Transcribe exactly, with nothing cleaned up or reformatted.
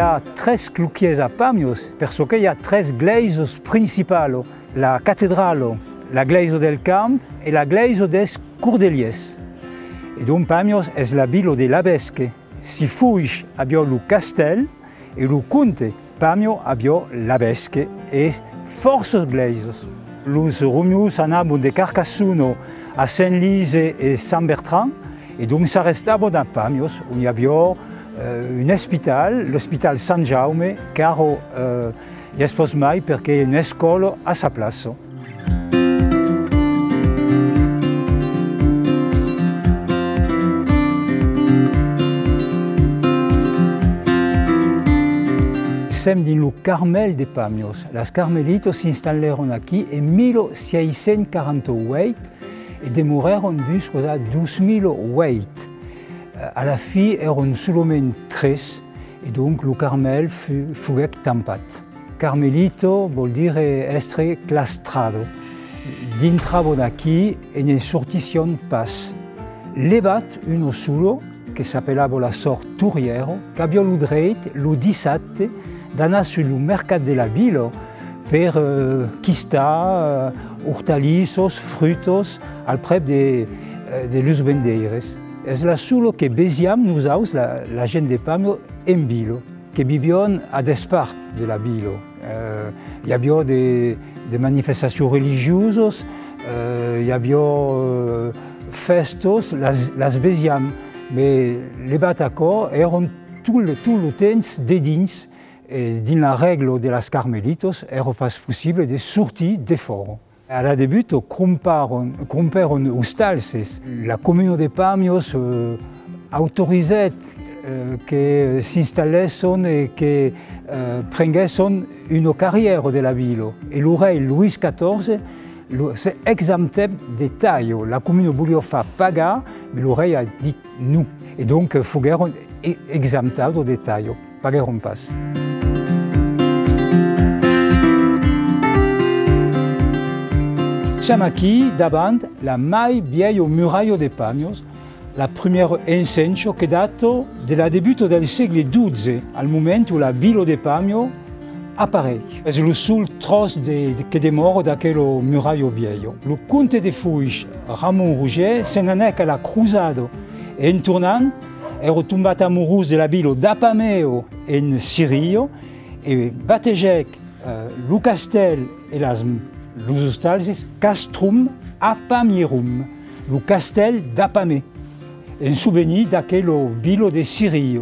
I a tres cloquièrs a Pàmias, per çò que i a tres glèisas principalas, la catedrala, la glèisa del Camp e la glèisa dels Cordelièrs. E donc Pàmias es la vila de l'avesque. Si Foish aviá lo castèl e lo comte, Pàmias aviá l'avesque e fòrças glèisas. Los Romiós anavan de Carcassona a Sent Lise e Sant Bertran, e donc s'arrestavan a Pàmias, ont i aviá, eh, un espital, l'Espital Sant Jaume, qu'ara, eh, i es pas mai perque i a una escòla a sa plaça. Sèm dins lo Carmèl de Pàmias. Las carmelitas s'installèron aquí en mil sièis cents quaranta-uèit e demorèron duscas a dos mil uèit. A la fin èran solament tres, e donc lo Carmèl fu-, foguèt tampat. Carmelita vòl dire èstre clastrada. Dintravan aquí e ne sortissián pas. Levat una sola, que s'apelava la sòr Torrièra, qu'aviá lo dreit, lo dissabte, d'anar sus lo mercat de la vila per, eh, quistar, eh, ortalissas, frutas, al prèp de, eh, de los vendeires. Es la sola que vesiam nosauts, la, la gent de Pàmias, en vila, que vivián a despart de la vila. Eh, i aviá de, de manifestacions religiosas, eh, i aviá, eh, fèstas, las, las vesiam, mas levat aquò, èran tot le, tot lo temps dedins, e dins la règla de las carmelitas, èra pas possible de sortir defòra. A la debuta, crompèron, crompèron ostalses. La comuna de Pàmias, eh, autorizèt, eh, que s'installèsson e que, eh, prenguèsson una carrièra de la vila. E lo rei Loís catorze lo, se exemptèt de talha. La comuna voliá far pagar, mas lo rei a dit non. E donc, foguèron e-, exemptadas de talha. Paguèron pas. Siam aquí davant la mai vièlha muralha de Pàmias, la primièra encencha que data de la debuta del sègle dotze, al moment ont la vila de Pàmias apareis. Es lo sol tròç de, de, que demòra d'aquela muralha vièlha. Lo comte de Foish, Ramon Roger, se n'anèc a la crosada e en tornant èra tombat amorós de la vila d'Apamèa en Siria e batejèc, eh, lo castèl e las, los ostalses Castrum Apamierum, lo castèl d'Apamè, en sovenir d'aquela vila de Siria.